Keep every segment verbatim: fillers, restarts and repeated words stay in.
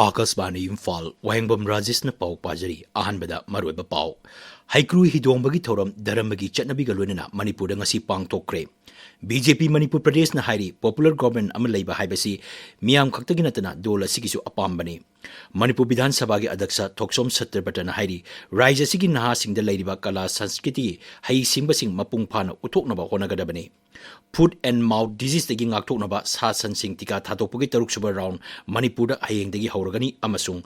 ꯑꯥꯀꯥꯁꯕꯥꯅꯤ ꯏꯝꯐꯥꯜ, ꯋꯥꯍꯦꯡꯕꯝ ꯔꯥꯖꯦꯁꯅ ꯄꯥꯎ ꯄꯥꯖꯔꯤ꯫ ꯑꯍꯥꯟꯕꯗ ꯃꯔꯨꯑꯣꯏꯕ ꯄꯥꯎ꯫ ꯍꯩꯀ꯭ꯔꯨ ꯍꯤꯗꯣꯡꯕꯒꯤ ꯊꯧꯔꯝ ꯙꯔꯃꯒꯤ ꯆꯠꯅꯕꯤꯒ ꯂꯣꯏꯅꯅ ꯃꯅꯤꯄꯨꯔꯗ ꯉꯁꯤ ꯄꯥꯡꯊꯣꯛꯈ꯭ꯔꯦ꯫ ꯕꯤ ꯖꯦ ꯄꯤ ꯃꯅꯤꯄꯨꯔ ꯄ꯭ꯔꯗꯦꯁꯅ ꯍꯥꯏꯔꯤ, popular government ꯑꯃ ꯂꯩꯕ ꯍꯥꯏꯕꯁꯤ ꯃꯤꯌꯥꯝ ꯈꯛꯇꯒꯤ ꯅꯠꯇꯅ ꯗꯣꯜ ꯑꯁꯤꯒꯤꯁꯨ ꯑꯄꯥꯝꯕꯅꯤ꯫ ꯃꯅꯤꯄꯨꯔ ꯕꯤꯙꯥꯟ ꯁꯚꯥꯒꯤ ꯑꯗ꯭ꯌꯛꯁ ꯊꯣꯛꯆꯣꯝ ꯁꯠꯇ꯭ꯔꯄꯇꯅ ꯍꯥꯏꯔꯤ, ꯔꯥꯖ꯭ꯌ ꯑꯁꯤꯒꯤ ꯅꯍꯥꯁꯤꯡꯗ ꯂꯩꯔꯤꯕ ꯀꯂꯥ ꯁꯪꯁꯀ꯭ꯔꯤꯇꯤꯒꯤ ꯍꯩꯁꯤꯡꯕꯁꯤꯡ ꯃꯄꯨꯡ ꯐꯥꯅ ꯎꯠꯊꯣꯛꯅꯕ ꯍꯣꯠꯅꯒꯗꯕꯅꯤ꯫ Foot and mouth diseaseꯇꯒꯤ ꯉꯥꯛꯊꯣꯛꯅꯕ ꯁꯥ ꯁꯟꯁꯤꯡ ꯇꯤꯀꯥ ꯊꯥꯗꯣꯛꯄꯒꯤ ꯇꯔꯨꯛꯁꯨꯕ round ꯃꯅꯤꯄꯨꯔꯗ ꯍꯌꯦꯡꯗꯒꯤ ꯍꯧꯔꯒꯅꯤ ꯑꯃꯁꯨꯡ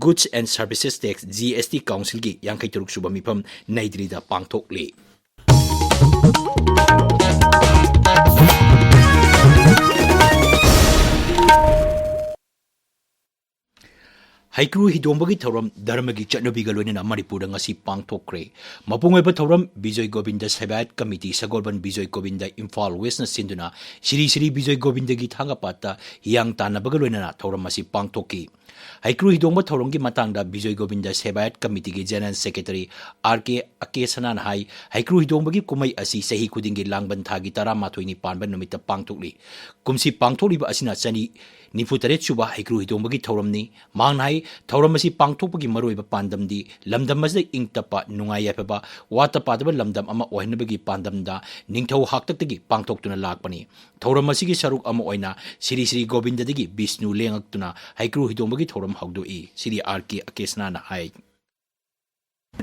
Goods and Services Tax, G S T, councilꯒꯤ ꯌꯥꯡꯈꯩ ꯇꯔꯨꯛ ꯁꯨꯕ ꯃꯤꯐꯝ ꯅꯩ ꯗꯤꯜꯂꯤꯗ ꯄꯥꯡꯊꯣꯛꯂꯤ꯫ ꯍꯩꯀ꯭ꯔꯨ ꯍꯤꯗꯣꯡꯕꯒꯤ ꯊꯧꯔꯝ ꯙꯔꯃꯒꯤ ꯆꯠꯅꯕꯤꯒ ꯂꯣꯏꯅꯅ ꯃꯅꯤꯄꯨꯔꯗ ꯉꯁꯤ ꯄꯥꯡꯊꯣꯛꯈ꯭ꯔꯦ꯫ ꯃꯄꯨꯡ ꯑꯣꯏꯕ ꯊꯧꯔꯝ ꯕꯤꯖꯣꯏ ꯒꯣꯕꯤꯟꯗ ꯁꯦꯕꯥꯌꯠ ꯀꯃꯤꯇꯤ, ꯁꯒꯣꯜꯕꯟ ꯕꯤꯖꯣꯏ ꯒꯣꯕꯤꯟꯗ, ꯏꯝꯐꯥꯜ ꯋꯦꯁꯅ ꯁꯤꯟꯗꯨꯅ ꯁ꯭ꯔꯤ ꯁ꯭ꯔꯤ ꯕꯤꯖꯣꯏ ꯒꯣꯕꯤꯟꯗꯒꯤ ꯊꯥꯡꯒꯄꯥꯠꯇ ꯍꯤꯌꯥꯡ ꯇꯥꯟꯅꯕꯒ ꯂꯣꯏꯅꯅ ꯊꯧꯔꯝ ꯑꯁꯤ ꯄꯥꯡꯊꯣꯛꯈꯤ꯫ ꯍꯩꯀ꯭ꯔꯨ ꯍꯤꯗꯣꯡꯕ ꯊꯧꯔꯝꯒꯤ ꯃꯇꯥꯡꯗ Bijoy Govinda ꯁꯦꯕꯥꯌꯠ ꯀꯃꯤꯇꯤꯒꯤ General Secretary R K ꯑꯀꯦꯁꯅꯥꯅ ꯍꯥꯏ, ꯍꯩꯀ꯭ꯔꯨ ꯍꯤꯗꯣꯡꯕꯒꯤ ꯀꯨꯝꯍꯩ ꯑꯁꯤ ꯆꯍꯤ ꯈꯨꯗꯤꯡꯒꯤ ꯂꯥꯡꯕꯟ ꯊꯥꯒꯤ ꯇꯔꯥꯃꯥꯊꯣꯏꯅꯤ ꯄꯥꯟꯕ ꯅꯨꯃꯤꯠꯇ ꯄꯥꯡꯊꯣꯛꯂꯤ꯫ ꯀꯨꯝꯁꯤ ꯄꯥꯡꯊꯣꯛꯂꯤꯕ ꯑꯁꯤꯅ ꯆꯅꯤ ꯅꯤꯐꯨ ꯇꯔꯦꯠ ꯁꯨꯕ ꯍꯩꯀ꯭ꯔꯨ ꯍꯤꯗꯣꯡꯕꯒꯤ ꯊꯧꯔꯝꯅꯤ꯫ ꯃꯍꯥꯛꯅ ꯍꯥꯏ, ꯊꯧꯔꯝ ꯑꯁꯤ ꯄꯥꯡꯊꯣꯛꯄꯒꯤ ꯃꯔꯨꯑꯣꯏꯕ ꯄꯥꯟꯗꯝꯗꯤ ꯂꯝꯗꯝ ꯑꯁꯤꯗ ꯏꯪ ꯇꯞꯄ, ꯅꯨꯡꯉꯥꯏ ꯌꯥꯏꯐꯕ, ꯋꯥꯠꯇ ꯄꯥꯗꯕ ꯂꯝꯗꯝ ꯑꯃ ꯑꯣꯏꯍꯟꯅꯕꯒꯤ ꯄꯥꯟꯗꯝꯗ ꯅꯤꯡꯊꯧ ꯍꯥꯛꯇꯛꯇꯒꯤ ꯄꯥꯡꯊꯣꯛꯇꯨꯅ ꯂꯥꯛꯄꯅꯤ꯫ ꯊꯧꯔꯝ ꯑꯁꯤꯒꯤ ꯁꯔꯨꯛ ꯑꯃ ꯑꯣꯏꯅ ꯁ꯭ꯔꯤ ꯁ꯭ꯔꯤ ꯒꯣꯕꯤꯟꯗꯗꯒꯤ ꯕꯤꯁꯅꯨ ꯂꯦꯡꯉꯛꯇꯨꯅ ꯍꯩꯀ꯭ꯔꯨ ꯍꯤꯗꯣꯡꯕꯒꯤ ꯊꯧꯔꯝ ꯍꯧꯗꯣꯛꯏ, ꯁ꯭ꯔꯤ R K ꯑꯀꯦꯁꯅꯥꯅ ꯍꯥꯏ꯫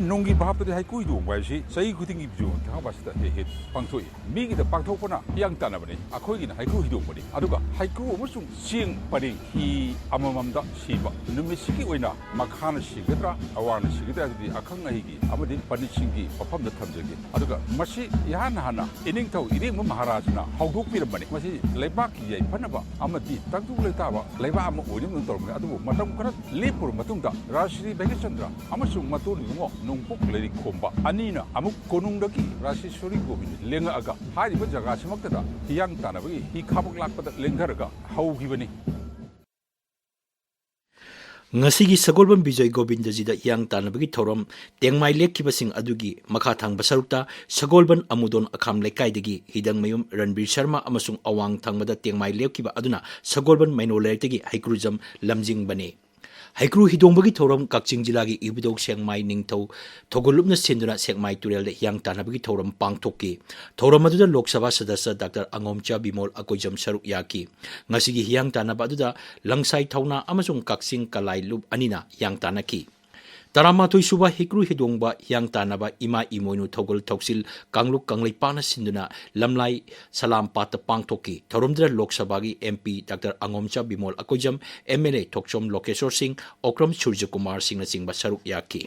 ꯅꯨꯡꯒꯤ ꯚꯥꯞꯇꯗꯤ ꯍꯩꯀ꯭ꯔꯨ ꯍꯤꯗꯣꯡꯕ ꯍꯥꯏꯁꯤ ꯆꯍꯤ ꯈꯨꯗꯤꯡꯒꯤ ꯕꯤꯖꯣ ꯊꯥꯡꯒꯄꯥꯠꯁꯤꯗ ꯍꯦꯛ ꯍꯦꯛ ꯄꯥꯡꯊꯣꯛꯏ꯫ ꯃꯤꯒꯤꯗ ꯄꯥꯡꯊꯣꯛꯄꯅ ꯍꯤꯌꯥꯡ ꯇꯥꯟꯅꯕꯅꯤ, ꯑꯩꯈꯣꯏꯒꯤꯅ ꯍꯩꯀ꯭ꯔꯨ ꯍꯤꯗꯣꯡꯕꯅꯤ꯫ ꯑꯗꯨꯒ ꯍꯩꯀ꯭ꯔꯨ ꯑꯃꯁꯨꯡ ꯆꯦꯡ ꯄꯔꯦꯡ ꯍꯤ ꯑꯃꯃꯝꯗ ꯁꯤꯕ ꯅꯨꯃꯤꯠꯁꯤꯒꯤ ꯑꯣꯏꯅ ꯃꯈꯥꯅ ꯁꯤꯒꯗ꯭ꯔꯥ, ꯑꯋꯥꯡꯅ ꯁꯤꯒꯗ꯭ꯔꯥ ꯍꯥꯏꯕꯗꯤ ꯑꯈꯪ ꯑꯍꯩꯒꯤ ꯑꯃꯗꯤ ꯄꯟꯗꯤꯠꯁꯤꯡꯒꯤ ꯋꯥꯐꯝꯗ ꯊꯝꯖꯒꯦ꯫ ꯑꯗꯨꯒ ꯃꯁꯤ ꯏꯍꯥꯟ ꯍꯥꯟꯅ ꯏꯅꯤꯡꯊꯧ ꯏꯔꯦꯡꯕꯝ ꯃꯍꯥꯔꯥꯖꯅ ꯍꯧꯗꯣꯛꯄꯤꯔꯝꯕꯅꯤ꯫ ꯃꯁꯤ ꯂꯩꯕꯥꯛꯀꯤ ꯌꯥꯏꯐꯅꯕ ꯑꯃꯗꯤ ꯇꯪꯗꯨ ꯂꯩꯇꯥꯕ ꯂꯩꯕꯥꯛ ꯑꯃ ꯑꯣꯏꯅꯕ ꯇꯧꯔꯝꯕꯅꯤ꯫ ꯑꯗꯨꯕꯨ ꯃꯇꯝ ꯈꯔ ꯂꯦꯞꯄꯨꯔꯕ ꯃꯇꯨꯡꯗ ꯔꯥꯖ ꯁ꯭ꯔꯤ ꯚꯥꯒ꯭ꯌꯆꯟꯗ꯭ꯔ ꯑꯃꯁꯨꯡ ꯃꯇꯨ ꯅꯤꯉꯣ ꯅꯣꯡꯄꯣꯛ ꯂꯩꯔꯤꯛꯈꯣꯝꯕ ꯑꯅꯤꯅ ꯑꯃꯨꯛ ꯀꯣꯅꯨꯡꯗꯒꯤ ꯔꯥꯖ ꯁ꯭ꯔꯤ ꯁ꯭ꯔꯤ ꯒꯣꯕꯤꯟꯗ ꯂꯦꯡꯉꯛꯑꯒ ꯍꯥꯏꯔꯤꯕ ꯖꯒꯥꯁꯤꯃꯛꯇꯗ ꯍꯤꯌꯥꯡ ꯇꯥꯟꯅꯕꯒꯤ ꯍꯤ ꯈꯥꯕꯣꯛ ꯂꯥꯛꯄꯗ ꯂꯦꯡꯊꯔꯒ ꯍꯧꯈꯤꯕꯅꯤ꯫ ꯉꯁꯤꯒꯤ ꯁꯒꯣꯜꯕꯟ ꯕꯤꯖꯣꯏ ꯒꯣꯕꯤꯟꯗꯖꯤꯗ ꯍꯤꯌꯥꯡ ꯇꯥꯟꯅꯕꯒꯤ ꯊꯧꯔꯝ ꯇꯦꯡꯃꯥꯏ ꯂꯦꯞꯈꯤꯕꯁꯤꯡ ꯑꯗꯨꯒꯤ ꯃꯈꯥ ꯊꯪꯕ ꯁꯔꯨꯛꯇ ꯁꯒꯣꯜꯕꯟ ꯑꯃꯨꯗꯣꯟ ꯑꯈꯥꯝ ꯂꯩꯀꯥꯏꯗꯒꯤ ꯍꯤꯗꯪꯃꯌꯨꯝ ꯔꯟꯕꯤꯔ ꯁꯔꯃ ꯑꯃꯁꯨꯡ ꯑꯋꯥꯡ ꯊꯪꯕꯗ ꯇꯦꯡꯃꯥꯏ ꯂꯦꯞꯈꯤꯕ ꯑꯗꯨꯅ ꯁꯒꯣꯜꯕꯟ ꯃꯩꯅꯣ ꯂꯩꯔꯛꯇꯒꯤ ꯍꯩꯀ꯭ꯔꯨꯖꯝ ꯂꯝꯖꯤꯡꯕꯅꯤ꯫ ꯍꯩꯀ꯭ꯔꯨ ꯍꯤꯗꯣꯡꯕꯒꯤ ꯊꯧꯔꯝ ꯀꯛꯆꯤꯡ ꯖꯤꯂꯥꯒꯤ ꯏꯕꯨꯙꯧ ꯁꯦꯡꯃꯥꯏ ꯅꯤꯡꯊꯧ ꯊꯧꯒꯜꯂꯨꯞꯅ ꯁꯤꯟꯗꯨꯅ ꯁꯦꯛꯃꯥꯏ ꯇꯨꯔꯦꯜꯗ ꯍꯤꯌꯥꯡ ꯇꯥꯟꯅꯕꯒꯤ ꯊꯧꯔꯝ ꯄꯥꯡꯊꯣꯛꯈꯤ꯫ ꯊꯧꯔꯝ ꯑꯗꯨꯗ ꯂꯣꯛ ꯁꯚꯥ ꯁꯗꯁ꯭ꯌ ꯗꯥꯛꯇꯔ ꯑꯉꯣꯝꯆꯥ ꯕꯤꯃꯣꯜ ꯑꯀꯣꯏꯖꯝ ꯁꯔꯨꯛ ꯌꯥꯈꯤ꯫ ꯉꯁꯤꯒꯤ ꯍꯤꯌꯥꯡ ꯇꯥꯟꯅꯕ ꯑꯗꯨꯗ ꯂꯪꯁꯥꯏ ꯊꯧꯅꯥ ꯑꯃꯁꯨꯡ ꯀꯛꯆꯤꯡ ꯀꯂꯥꯏ ꯂꯨꯞ ꯑꯅꯤꯅ ꯍꯤꯌꯥꯡ ꯇꯥꯟꯅꯈꯤ꯫ ꯇꯔꯥꯃꯥꯊꯣꯏ ꯁꯨꯕ ꯍꯩꯀ꯭ꯔꯨ ꯍꯤꯗꯣꯡꯕ ꯍꯤꯌꯥꯡ ꯇꯥꯟꯅꯕ ꯏꯃꯥ ꯏꯃꯣꯏꯅꯨ ꯊꯧꯒꯜ ꯊꯧꯁꯤꯜ ꯀꯥꯡꯂꯨꯞ ꯀꯪꯂꯩꯄꯥꯛꯅ ꯁꯤꯟꯗꯨꯅ ꯂꯝꯂꯥꯏ ꯁꯂꯥꯝ ꯄꯥꯠꯇ ꯄꯥꯡꯊꯣꯛꯈꯤ꯫ ꯊꯧꯔꯝꯗꯨꯗ ꯂꯣꯛ ꯁꯚꯥꯒꯤ M P doctor Angomcha Bimol Akoijam, M L A Thokchom Lokeshwor Singh, Okram Surjakumar ꯁꯤꯡꯅꯆꯤꯡꯕ ꯁꯔꯨꯛ ꯌꯥꯈꯤ꯫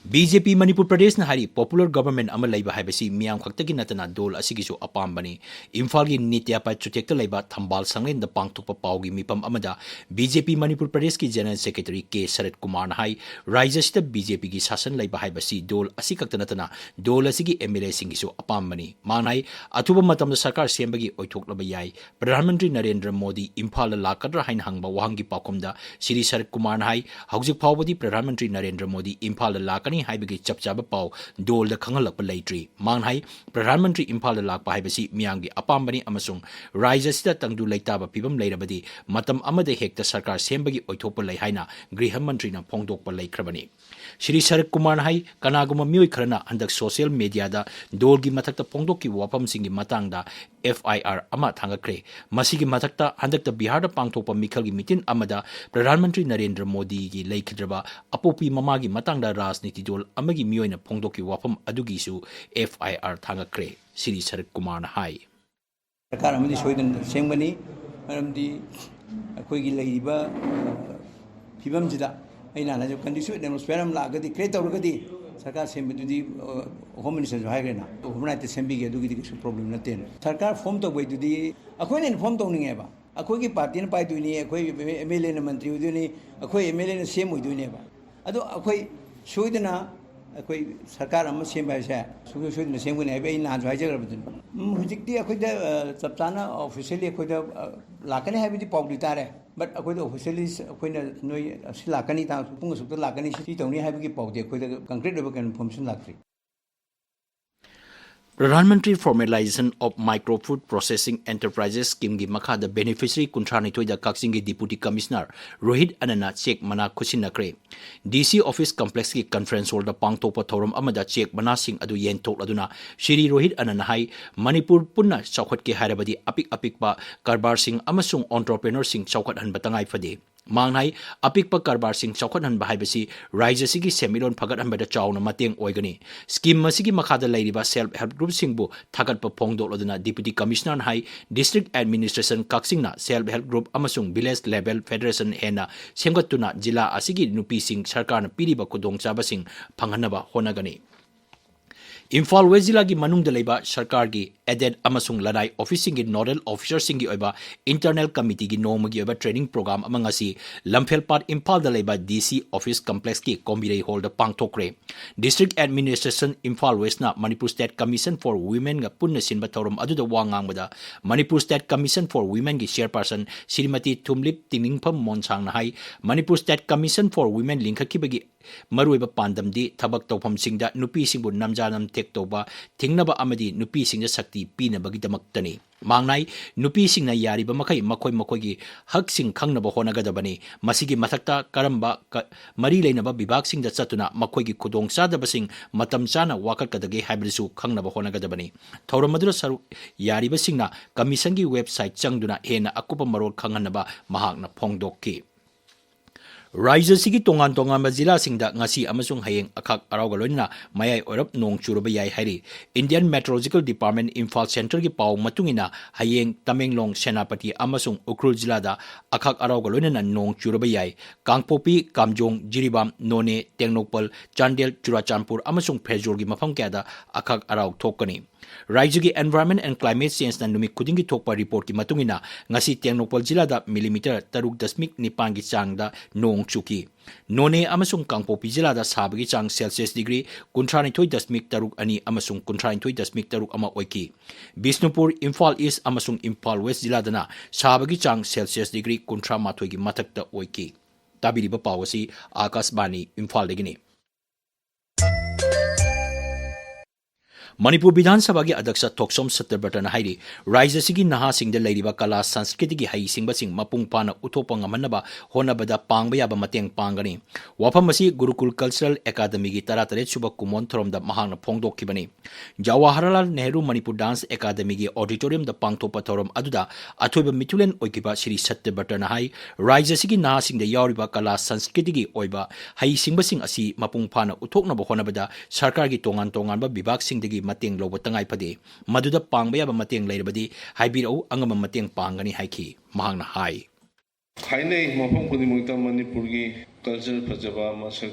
ꯕꯤ ꯖꯦ ꯄꯤ ꯃꯅꯤꯄꯨꯔ ꯄ꯭ꯔꯗꯦꯁꯅ ꯍꯥꯏꯔꯤ, ꯄꯣꯄꯨꯂꯔ ꯒꯚꯔꯟꯃꯦꯟꯠ ꯑꯃ ꯂꯩꯕ ꯍꯥꯏꯕꯁꯤ ꯃꯤꯌꯥꯝ ꯈꯛꯇꯒꯤ ꯅꯠꯇꯅ ꯗꯣꯜ ꯑꯁꯤꯒꯤꯁꯨ ꯑꯄꯥꯝꯕꯅꯤ꯫ ꯏꯝꯐꯥꯜꯒꯤ ꯅꯤꯇ꯭ꯌꯥꯄꯥꯏ ꯆꯨꯇꯦꯛꯇ ꯂꯩꯕ ꯊꯝꯕꯥꯜ ꯁꯪꯂꯦꯟꯗ ꯄꯥꯡꯊꯣꯛꯄ ꯄꯥꯎꯒꯤ ꯃꯤꯐꯝ ꯑꯃꯗ ꯕꯤ ꯖꯦ ꯄꯤ ꯃꯅꯤꯄꯨꯔ ꯄ꯭ꯔꯗꯦꯁꯀꯤ ꯖꯦꯅꯔꯦꯜ ꯁꯦꯀ꯭ꯔꯦꯇꯔꯤ ꯀꯦ ꯁꯔꯠ ꯀꯨꯃꯥꯔꯅ ꯍꯥꯏ, ꯔꯥꯖ꯭ꯌ ꯑꯁꯤꯗ ꯕꯤ ꯖꯦ ꯄꯤꯒꯤ ꯁꯥꯁꯟ ꯂꯩꯕ ꯍꯥꯏꯕꯁꯤ ꯗꯣꯜ ꯑꯁꯤ ꯈꯛꯇ ꯅꯠꯇꯅ ꯗꯣꯜ ꯑꯁꯤꯒꯤ ꯑꯦꯝ ꯑꯦꯜ ꯑꯦꯁꯤꯡꯒꯤꯁꯨ ꯑꯄꯥꯝꯕꯅꯤ꯫ ꯃꯥꯅ ꯍꯥꯏ, ꯑꯊꯨꯕ ꯃꯇꯝꯗ ꯁꯔꯀꯥꯔ ꯁꯦꯝꯕꯒꯤ ꯑꯣꯏꯊꯣꯛꯂꯕ ꯌꯥꯏ꯫ ꯄ꯭ꯔꯙꯥꯟ ꯃꯟꯇ꯭ꯔꯤ ꯅꯔꯦꯟꯗ꯭ꯔ ꯃꯣꯗꯤ ꯏꯝꯐꯥꯜꯗ ꯂꯥꯛꯀꯗ꯭ꯔꯥ ꯍꯥꯏꯅ ꯍꯪꯕ ꯋꯥꯍꯪꯒꯤ ꯄꯥꯎꯈꯨꯝꯗ ꯁ꯭ꯔꯤ ꯁꯔꯠ ꯀꯨꯃꯥꯔꯅ ꯍꯥꯏ, ꯍꯧꯖꯤꯛ ꯐꯥꯎꯕꯗꯤ ꯄ꯭ꯔꯙꯥꯟ ꯃꯟꯇ꯭ꯔꯤ ꯅꯔꯦꯟꯗ꯭ꯔ ꯃꯣꯗꯤ ꯏꯝꯐꯥꯜꯗ ꯂꯥꯛꯀꯅꯤ ꯍꯥꯏꯕꯒꯤ ꯆꯞ ꯆꯥꯕ ꯄꯥꯎ ꯗꯣꯜꯗ ꯈꯪꯍꯜꯂꯛꯄ ꯂꯩꯇ꯭ꯔꯤ꯫ ꯃꯥꯅ ꯍꯥꯏ, ꯄ꯭ꯔꯙꯥꯟ ꯃꯟꯇ꯭ꯔꯤ ꯏꯝꯐꯥꯜꯗ ꯂꯥꯛꯄ ꯍꯥꯏꯕꯁꯤ ꯃꯤꯌꯥꯝꯒꯤ ꯑꯄꯥꯝꯕꯅꯤ ꯑꯃꯁꯨꯡ ꯔꯥꯖ꯭ꯌ ꯑꯁꯤꯗ ꯇꯪꯗꯨ ꯂꯩꯇꯥꯕ ꯐꯤꯕꯝ ꯂꯩꯔꯕꯗꯤ ꯃꯇꯝ ꯑꯃꯗ ꯍꯦꯛꯇ ꯁꯔꯀꯥꯔ ꯁꯦꯝꯕꯒꯤ ꯑꯣꯏꯊꯣꯛꯄ ꯂꯩ ꯍꯥꯏꯅ ꯒ꯭ꯔꯤꯍ ꯃꯟꯇ꯭ꯔꯤꯅ ꯐꯣꯡꯗꯣꯛꯄ ꯂꯩꯈ꯭ꯔꯕꯅꯤ꯫ ꯁ꯭ꯔꯤ ꯁꯔꯠ ꯀꯨꯃꯥꯔꯅ ꯍꯥꯏ, ꯀꯅꯥꯒꯨꯝꯕ ꯃꯤꯑꯣꯏ ꯈꯔꯅ ꯍꯟꯗꯛ ꯁꯣꯁꯤꯌꯦꯜ ꯃꯦꯗꯤꯌꯥꯗ ꯗꯣꯜꯒꯤ ꯃꯊꯛꯇ ꯐꯣꯡꯗꯣꯛꯈꯤꯕ ꯋꯥꯐꯝꯁꯤꯡꯒꯤ ꯃꯇꯥꯡꯗ ꯑꯦꯐ ꯑꯥꯏ ꯑꯥꯔ ꯑꯃ ꯊꯥꯡꯒꯠꯈ꯭ꯔꯦ꯫ ꯃꯁꯤꯒꯤ ꯃꯊꯛꯇ ꯍꯟꯗꯛꯇ ꯕꯤꯍꯥꯔꯗ ꯄꯥꯡꯊꯣꯛꯄ ꯃꯤꯈꯜꯒꯤ ꯃꯤꯇꯤꯟ ꯑꯃꯗ ꯄ꯭ꯔꯙꯥꯟ ꯃꯟꯇ꯭ꯔꯤ ꯅꯔꯦꯟꯗ꯭ꯔ ꯃꯣꯗꯤꯒꯤ ꯂꯩꯈꯤꯗ꯭ꯔꯕ ꯑꯄꯣꯛꯄꯤ ꯃꯃꯥꯒꯤ ꯃꯇꯥꯡꯗ ꯔꯥꯖꯅꯤꯇꯤ ꯗꯣꯜ ꯑꯃꯒꯤ ꯃꯤꯑꯣꯏꯅ ꯐꯣꯡꯗꯣꯛꯈꯤꯕ ꯋꯥꯐꯝ ꯑꯗꯨꯒꯤꯁꯨ ꯑꯦꯐ ꯑꯥꯏ ꯑꯥꯔ ꯊꯥꯡꯒꯠꯈ꯭ꯔꯦ꯫ ꯁ꯭ꯔꯤ ꯁꯔꯠ ꯀꯨꯃꯥꯔꯅ ꯍꯥꯏ꯫ ꯁꯔꯀꯥꯔ ꯑꯃꯗꯤ ꯁꯣꯏꯗꯅ ꯁꯦꯝꯒꯅꯤ, ꯃꯔꯝꯗꯤ ꯑꯩꯈꯣꯏꯒꯤ ꯂꯩꯔꯤꯕ, ꯑ, ꯐꯤꯕꯝꯁꯤꯗ ꯑꯩꯅ ꯍꯥꯟꯅꯁꯨ conducive atmosphere ꯑꯃ ꯂꯥꯛꯑꯒꯗꯤ, create ꯇꯧꯔꯒꯗꯤ ꯁꯔꯀꯥꯔ ꯁꯦꯝꯕꯗꯨꯗꯤ, ꯑ, ꯍꯣꯝ ꯃꯤꯅꯤꯁꯇꯔꯁꯨ ꯍꯥꯏꯈ꯭ꯔꯦꯅ, overnight ꯁꯦꯝꯕꯤꯒꯦ, ꯑꯗꯨꯒꯤꯗꯤ ꯀꯩꯁꯨ problem ꯅꯠꯇꯦꯅ꯫ ꯁꯔꯀꯥꯔ form ꯇꯧꯕꯩꯗꯨꯗꯤ ꯑꯩꯈꯣꯏꯅ ꯑꯩꯅ form ꯇꯧꯅꯤꯡꯉꯦꯕ, ꯑꯩꯈꯣꯏꯒꯤ ꯄꯥꯔꯇꯤꯅ ꯄꯥꯏꯗꯣꯏꯅꯤ, ꯑꯩꯈꯣꯏ ꯑꯦꯝ ꯑꯦꯜ ꯑꯦꯅ ꯃꯟꯇ꯭ꯔꯤ ꯑꯣꯏꯗꯣꯏꯅꯤ, ꯑꯩꯈꯣꯏ ꯑꯦꯝ ꯑꯦꯜ ꯑꯦꯅ ꯁꯦꯝ ꯑꯣꯏꯗꯣꯏꯅꯦꯕ꯫ ꯑꯗꯣ ꯑꯩꯈꯣꯏ ꯁꯣꯏꯗꯅ ꯑꯩꯈꯣꯏ ꯁꯔꯀꯥꯔ ꯑꯃ ꯁꯦꯝꯕ ꯍꯥꯏꯁꯦ ꯁꯨꯡꯁꯣꯏ ꯁꯣꯏꯗꯅ ꯁꯦꯝꯒꯅꯤ ꯍꯥꯏꯕ ꯑꯩ ꯅꯍꯥꯟꯁꯨ ꯍꯥꯏꯖꯈ꯭ꯔꯕꯗꯨꯅꯤ꯫ ꯎꯝ, ꯍꯧꯖꯤꯛꯇꯤ ꯑꯩꯈꯣꯏꯗ, ꯑ, ꯆꯞ ꯆꯥꯅ officially ꯑꯩꯈꯣꯏꯗ, ꯑ, ꯂꯥꯛꯀꯅꯤ ꯍꯥꯏꯕꯗꯤ ꯄꯥꯎꯗꯤ ꯇꯥꯔꯦ, but ꯑꯩꯈꯣꯏꯗ officially ꯑꯩꯈꯣꯏꯅ ꯅꯣꯏ ꯑꯁꯤ ꯂꯥꯛꯀꯅꯤ, ꯇꯥꯡ ꯄꯨꯡ ꯑꯁꯨꯛꯇ ꯂꯥꯛꯀꯅꯤ, ꯁꯤ ꯇꯧꯅꯤ ꯍꯥꯏꯕꯒꯤ ꯄꯥꯎꯗꯤ ꯑꯩꯈꯣꯏꯗ concrete ꯑꯣꯏꯕ ꯀꯩꯅꯣ information ꯂꯥꯛꯇ꯭ꯔꯤ꯫ Pradhan Mantri Formalization of Micro Food Processing Enterprises Scheme ꯒꯤ ꯃꯈꯥꯗ beneficiary ꯀꯨꯟꯊ꯭ꯔꯥ ꯅꯤꯊꯣꯏꯗ ꯀꯛꯆꯤꯡꯒꯤ Deputy Commissioner ꯔꯣꯍꯤꯠ ꯑꯅꯟꯅ cheque ꯃꯅꯥ ꯈꯨꯠꯁꯤꯟꯅꯈ꯭ꯔꯦ꯫ D C Office Complex ꯀꯤ Conference Hall ꯗ ꯄꯥꯡꯊꯣꯛꯄ ꯊꯧꯔꯝ ꯑꯃꯗ cheque ꯃꯅꯥꯁꯤꯡ ꯑꯗꯨ ꯌꯦꯟꯊꯣꯛꯂꯗꯨꯅ ꯁ꯭ꯔꯤ ꯔꯣꯍꯤꯠ ꯑꯅꯟꯅ ꯍꯥꯏ, ꯃꯅꯤꯄꯨꯔ ꯄꯨꯟꯅ ꯆꯥꯎꯈꯠꯀꯦ ꯍꯥꯏꯔꯕꯗꯤ ꯑꯄꯤꯛ ꯑꯄꯤꯛꯄ ꯀꯔꯕꯥꯔꯁꯤꯡ ꯑꯃꯁꯨꯡ entrepreneur ꯁꯤꯡ ꯆꯥꯎꯈꯠꯍꯟꯕ ꯇꯉꯥꯏ ꯐꯗꯦ꯫ ꯃꯍꯥꯛꯅ ꯍꯥꯏ, ꯑꯄꯤꯛꯄ ꯀꯔꯕꯥꯔꯁꯤꯡ ꯆꯥꯎꯈꯠꯍꯟꯕ ꯍꯥꯏꯕꯁꯤ ꯔꯥꯖ꯭ꯌ ꯑꯁꯤꯒꯤ ꯁꯦꯟꯃꯤꯠꯂꯣꯟ ꯐꯒꯠꯍꯟꯕꯗ ꯆꯥꯎꯅ ꯃꯇꯦꯡ ꯑꯣꯏꯒꯅꯤ꯫ Scheme ꯑꯁꯤꯒꯤ ꯃꯈꯥꯗ ꯂꯩꯔꯤꯕ self help group ꯁꯤꯡꯕꯨ ꯊꯥꯒꯠꯄ ꯐꯣꯡꯗꯣꯛꯂꯗꯨꯅ Deputy Commissioner ꯅ ꯍꯥꯏ, District Administration ꯀꯛꯆꯤꯡꯅ self help group ꯑꯃꯁꯨꯡ village level federation ꯍꯦꯟꯅ ꯁꯦꯝꯒꯠꯇꯨꯅ ꯖꯤꯂꯥ ꯑꯁꯤꯒꯤ ꯅꯨꯄꯤꯁꯤꯡ ꯁꯔꯀꯥꯔꯅ ꯄꯤꯔꯤꯕ ꯈꯨꯗꯣꯡꯆꯥꯕꯁꯤꯡ ꯐꯪꯍꯟꯅꯕ ꯍꯣꯠꯅꯒꯅꯤ꯫ ꯏꯝꯐꯥꯜ ꯋꯦꯁ ꯖꯤꯂꯥꯒꯤ ꯃꯅꯨꯡꯗ ꯂꯩꯕ ꯁꯔꯀꯥꯔꯒꯤ aided ꯑꯃꯁꯨꯡ ꯂꯅꯥꯏ office ꯁꯤꯡꯒꯤ nodal officer ꯁꯤꯡꯒꯤ ꯑꯣꯏꯕ internal committee ꯒꯤ ꯅꯣꯡꯃꯒꯤ ꯑꯣꯏꯕ training program ꯑꯃ ꯉꯁꯤ ꯂꯝꯐꯦꯜꯄꯥꯠ ꯏꯝꯐꯥꯜꯗ ꯂꯩꯕ D C Office Complex ꯀꯤ ꯀꯣꯝꯕꯤꯔꯩ hall the ꯄꯥꯡꯊꯣꯛꯈ꯭ꯔꯦ꯫ District Administration Imphal ꯋꯦꯁꯅ Manipur State Commission for Women ꯒ ꯄꯨꯟꯅ ꯁꯤꯟꯕ ꯊꯧꯔꯝ ꯑꯗꯨꯗ ꯋꯥ ꯉꯥꯡꯕꯗ Manipur State Commission for Women ꯒꯤ chairperson Shrimati ꯊꯨꯝꯂꯤꯞ ꯇꯤꯡꯅꯤꯡꯐꯝ ꯃꯣꯟꯁꯥꯡꯅ high, Manipur State Commission for Women ꯂꯤꯡꯈꯠꯈꯤꯕꯒꯤ ꯃꯔꯨꯑꯣꯏꯕ ꯄꯥꯟꯗꯝꯗꯤ ꯊꯕꯛ ꯇꯧꯐꯝꯁꯤꯡꯗ ꯅꯨꯄꯤꯁꯤꯡꯕꯨ ꯅꯝꯖꯥ ꯅꯝꯊꯦꯛ ꯇꯧꯕ ꯊꯤꯡꯅꯕ ꯑꯃꯗꯤ ꯅꯨꯄꯤꯁꯤꯡꯗ ꯁꯛꯇꯤ ꯄꯤꯅꯕꯒꯤꯗꯃꯛꯇꯅꯤ꯫ ꯃꯍꯥꯛꯅ ꯍꯥꯏ, ꯅꯨꯄꯤꯁꯤꯡꯅ ꯌꯥꯔꯤꯕ ꯃꯈꯩ ꯃꯈꯣꯏ ꯃꯈꯣꯏꯒꯤ ꯍꯛꯁꯤꯡ ꯈꯪꯅꯕ ꯍꯣꯠꯅꯒꯗꯕꯅꯤ꯫ ꯃꯁꯤꯒꯤ ꯃꯊꯛꯇ ꯀꯔꯝꯕ ꯀ-, ꯃꯔꯤ ꯂꯩꯅꯕ ꯕꯤꯚꯥꯒꯁꯤꯡꯗ ꯆꯠꯇꯨꯅ ꯃꯈꯣꯏꯒꯤ ꯈꯨꯗꯣꯡꯆꯥꯗꯕꯁꯤꯡ ꯃꯇꯝ ꯆꯥꯅ ꯋꯥꯀꯠꯀꯗꯒꯦ ꯍꯥꯏꯕꯗꯨꯁꯨ ꯈꯪꯅꯕ ꯍꯣꯠꯅꯒꯗꯕꯅꯤ꯫ ꯊꯧꯔꯝ ꯑꯗꯨꯗ ꯁꯔꯨꯛ ꯌꯥꯔꯤꯕꯁꯤꯡꯅ commission ꯒꯤ website ꯆꯪꯗꯨꯅ ꯍꯦꯟꯅ ꯑꯀꯨꯞꯄ ꯃꯔꯣꯜ ꯈꯪꯍꯟꯅꯕ ꯃꯍꯥꯛꯅ ꯐꯣꯡꯗꯣꯛꯈꯤ꯫ ꯔꯥꯖ꯭ꯌ ꯑꯁꯤꯒꯤ ꯇꯣꯉꯥꯟ ꯇꯣꯉꯥꯟꯕ ꯖꯤꯂꯥꯁꯤꯡꯗ ꯉꯁꯤ ꯑꯃꯁꯨꯡ ꯍꯌꯦꯡ ꯑꯈꯥꯛ ꯑꯔꯥꯎꯒ ꯂꯣꯏꯅꯅ ꯃꯌꯥꯏ ꯑꯣꯏꯔꯞ ꯅꯣꯡ ꯆꯨꯔꯕ ꯌꯥꯏ ꯍꯥꯏꯔꯤ꯫ Indian Meteorological Department Imphal centre ꯒꯤ ꯄꯥꯎ ꯃꯇꯨꯡ ꯏꯟꯅ ꯍꯌꯦꯡ ꯇꯃꯦꯡꯂꯣꯡ, ꯁꯦꯅꯥꯄꯇꯤ ꯑꯃꯁꯨꯡ ꯎꯈ꯭ꯔꯨꯜ ꯖꯤꯂꯥꯗ ꯑꯈꯥꯛ ꯑꯔꯥꯎꯒ ꯂꯣꯏꯅꯅ ꯅꯣꯡ ꯆꯨꯔꯕ ꯌꯥꯏ꯫ ꯀꯥꯡꯄꯣꯛꯄꯤ, ꯀꯥꯝꯖꯣꯡ, ꯖꯤꯔꯤꯕꯥꯝ, ꯅꯣꯅꯦ, ꯇꯦꯡꯅꯧꯄꯜ, ꯆꯥꯟꯗꯦꯜ, ꯆꯨꯔꯥꯆꯥꯟꯄꯨꯔ ꯑꯃꯁꯨꯡ ꯐꯦꯔꯖꯣꯔꯒꯤ ꯃꯐꯝ ꯀꯌꯥꯗ ꯑꯈꯥꯛ ꯑꯔꯥꯎ ꯊꯣꯛꯀꯅꯤ꯫ ꯔꯥꯖ꯭ꯌꯒꯤ Environment and Climate Change ꯅ ꯅꯨꯃꯤꯠ ꯈꯨꯗꯤꯡꯒꯤ ꯊꯣꯛꯄ report ꯀꯤ ꯃꯇꯨꯡ ꯏꯟꯅ ꯉꯁꯤ ꯇꯦꯡꯅꯧꯄꯜ ꯖꯤꯂꯥꯗ millimeter ꯇꯔꯨꯛ ꯗꯁꯃꯤꯛ ꯅꯤꯄꯥꯟꯒꯤ ꯆꯥꯡꯗ ꯅꯣꯡ ꯆꯨꯈꯤ꯫ ꯅꯣꯅꯦ ꯑꯃꯁꯨꯡ ꯀꯥꯡꯄꯣꯛꯄꯤ ꯖꯤꯂꯥꯗ ꯁꯥꯕꯒꯤ ꯆꯥꯡ Celsius degree ꯀꯨꯟꯊ꯭ꯔꯥ ꯅꯤꯊꯣꯏ ꯗꯁꯃꯤꯛ ꯇꯔꯨꯛ ꯑꯅꯤ ꯑꯃꯁꯨꯡ ꯀꯨꯟꯊ꯭ꯔꯥ ꯅꯤꯊꯣꯏ ꯗꯁꯃꯤꯛ ꯇꯔꯨꯛ ꯑꯃ ꯑꯣꯏꯈꯤ꯫ ꯕꯤꯁꯅꯨꯄꯨꯔ, ꯏꯝꯐꯥꯜ East ꯑꯃꯁꯨꯡ ꯏꯝꯐꯥꯜ West ꯖꯤꯂꯥꯗꯅ ꯁꯥꯕꯒꯤ ꯆꯥꯡ Celsius degree ꯀꯨꯟꯊ꯭ꯔꯥ ꯃꯥꯊꯣꯏꯒꯤ ꯃꯊꯛꯇ ꯑꯣꯏꯈꯤ꯫ ꯇꯥꯕꯤꯔꯤꯕ ꯄꯥꯎ ꯑꯁꯤ ꯑꯥꯀꯥꯁꯕꯥꯅꯤ ꯏꯝꯐꯥꯜꯗꯒꯤꯅꯤ꯫ ꯃꯅꯤꯄꯨꯔ ꯕꯤꯙꯥꯟ ꯁꯚꯥꯒꯤ ꯑꯗ꯭ꯌꯛꯁ ꯊꯣꯛꯁꯣꯝ ꯁꯠꯇ꯭ꯌꯕ꯭ꯔꯇꯅ ꯍꯥꯏꯔꯤ, ꯔꯥꯖ꯭ꯌ ꯑꯁꯤꯒꯤ ꯅꯍꯥꯁꯤꯡꯗ ꯂꯩꯔꯤꯕ ꯀꯂꯥ ꯁꯪꯁꯀ꯭ꯔꯤꯇꯤꯒꯤ ꯍꯩꯁꯤꯡꯕꯁꯤꯡ ꯃꯄꯨꯡ ꯐꯥꯅ ꯎꯠꯊꯣꯛꯄ ꯉꯝꯍꯟꯅꯕ ꯍꯣꯠꯅꯕꯗ ꯄꯥꯡꯕ ꯌꯥꯕ ꯃꯇꯦꯡ ꯄꯥꯡꯒꯅꯤ꯫ ꯋꯥꯐꯝ ꯑꯁꯤ ꯒꯨꯔꯨꯀꯨꯜ ꯀꯜꯆꯔꯦꯜ ꯑꯦꯀꯥꯗꯃꯤꯒꯤ ꯇꯔꯥꯇꯔꯦꯠ ꯁꯨꯕ ꯀꯨꯃꯣꯟ ꯊꯧꯔꯝꯗ ꯃꯍꯥꯛꯅ ꯐꯣꯡꯗꯣꯛꯈꯤꯕꯅꯤ꯫ ꯖꯋꯥꯍꯔꯂꯥꯜ ꯅꯦꯍꯔꯨ ꯃꯅꯤꯄꯨꯔ ꯗꯥꯟꯁ ꯑꯦꯀꯥꯗꯃꯤꯒꯤ ꯑꯣꯗꯤꯇꯣꯔꯤꯌꯝꯗ ꯄꯥꯡꯊꯣꯛꯄ ꯊꯧꯔꯝ ꯑꯗꯨꯗ ꯑꯊꯣꯏꯕ ꯃꯤꯊꯨꯂꯦꯟ ꯑꯣꯏꯈꯤꯕ ꯁ꯭ꯔꯤ ꯁꯠꯇ꯭ꯌꯕ꯭ꯔꯇꯅ ꯍꯥꯏ, ꯔꯥꯖ꯭ꯌ ꯑꯁꯤꯒꯤ ꯅꯍꯥꯁꯤꯡꯗ ꯌꯥꯎꯔꯤꯕ ꯀꯂꯥ ꯁꯪꯁꯀ꯭ꯔꯤꯇꯤꯒꯤ ꯑꯣꯏꯕ ꯍꯩꯁꯤꯡꯕꯁꯤꯡ ꯑꯁꯤ ꯃꯄꯨꯡ ꯐꯥꯅ ꯎꯠꯊꯣꯛꯅꯕ ꯍꯣꯠꯅꯕꯗ ꯁꯔꯀꯥꯔꯒꯤ ꯇꯣꯉꯥꯟ ꯇꯣꯉꯥꯟꯕ ꯕꯤꯚꯥꯒꯁꯤꯡꯗꯒꯤ ꯃꯇꯦꯡ ꯂꯧꯕ ꯇꯉꯥꯏ ꯐꯗꯦ꯫ ꯃꯗꯨꯗ ꯄꯥꯡꯕ ꯌꯥꯕ ꯃꯇꯦꯡ ꯂꯩꯔꯕꯗꯤ ꯍꯥꯏꯕꯤꯔꯛꯎ, ꯑꯉꯝꯕ ꯃꯇꯦꯡ ꯄꯥꯡꯒꯅꯤ ꯍꯥꯏꯈꯤ꯫ ꯃꯍꯥꯛꯅ ꯍꯥꯏ꯫ ꯍꯥꯏꯅꯩ, ꯃꯐꯝ ꯈꯨꯗꯤꯡꯃꯛꯇ ꯃꯅꯤꯄꯨꯔꯒꯤ ꯀꯜꯆꯔ ꯐꯖꯕ ꯃꯁꯛ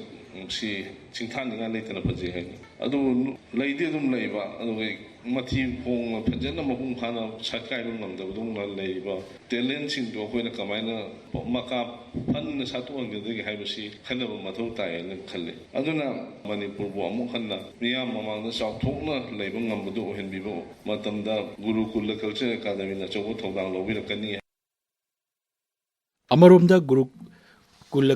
ꯁꯤ ꯁꯤꯡꯊꯥꯅꯤꯡꯉꯥꯏ ꯂꯩꯇꯅ ꯐꯖꯩ ꯍꯥꯏꯅ꯫ ꯑꯗꯨꯕꯨ ꯂꯩꯗꯤ ꯑꯗꯨꯝ ꯂꯩꯕ, ꯑꯗꯨꯒ ꯃꯊꯤ ꯐꯣꯡꯅ ꯐꯖꯅ ꯃꯄꯨꯡ ꯐꯥꯅ ꯁꯛꯀꯥꯏꯕ ꯉꯝꯗꯕꯗꯧꯅ ꯂꯩꯔꯤꯕ ꯇꯦꯂꯦꯟꯁꯤꯡꯗꯣ ꯑꯩꯈꯣꯏꯅ ꯀꯃꯥꯏꯅ ꯃꯀꯥ ꯐꯟꯅ ꯁꯥꯠꯇꯣꯛꯍꯟꯒꯗꯒꯦ ꯍꯥꯏꯕꯁꯤ ꯈꯟꯅꯕ ꯃꯊꯧ ꯇꯥꯏ ꯍꯥꯏꯅ ꯈꯜꯂꯤ꯫ ꯑꯗꯨꯅ ꯃꯅꯤꯄꯨꯔꯕꯨ ꯑꯃꯨꯛ ꯍꯟꯅ ꯃꯤꯌꯥꯝ ꯃꯃꯥꯡꯗ ꯆꯥꯎꯊꯣꯛꯅ ꯂꯩꯕ ꯉꯝꯕꯗꯨ ꯑꯣꯏꯍꯟꯕꯤꯕ ꯃꯇꯝꯗ ꯒꯨꯔꯨꯀꯨꯜ ꯀꯜꯆꯔ ꯑꯦꯀꯥꯗꯃꯤꯅ ꯑꯆꯧꯕ ꯊꯧꯗꯥꯡ ꯂꯧꯕꯤꯔꯛꯀꯅꯤ꯫ ꯑꯃꯔꯣꯝꯗ ꯒꯨꯔꯨꯀꯨꯜ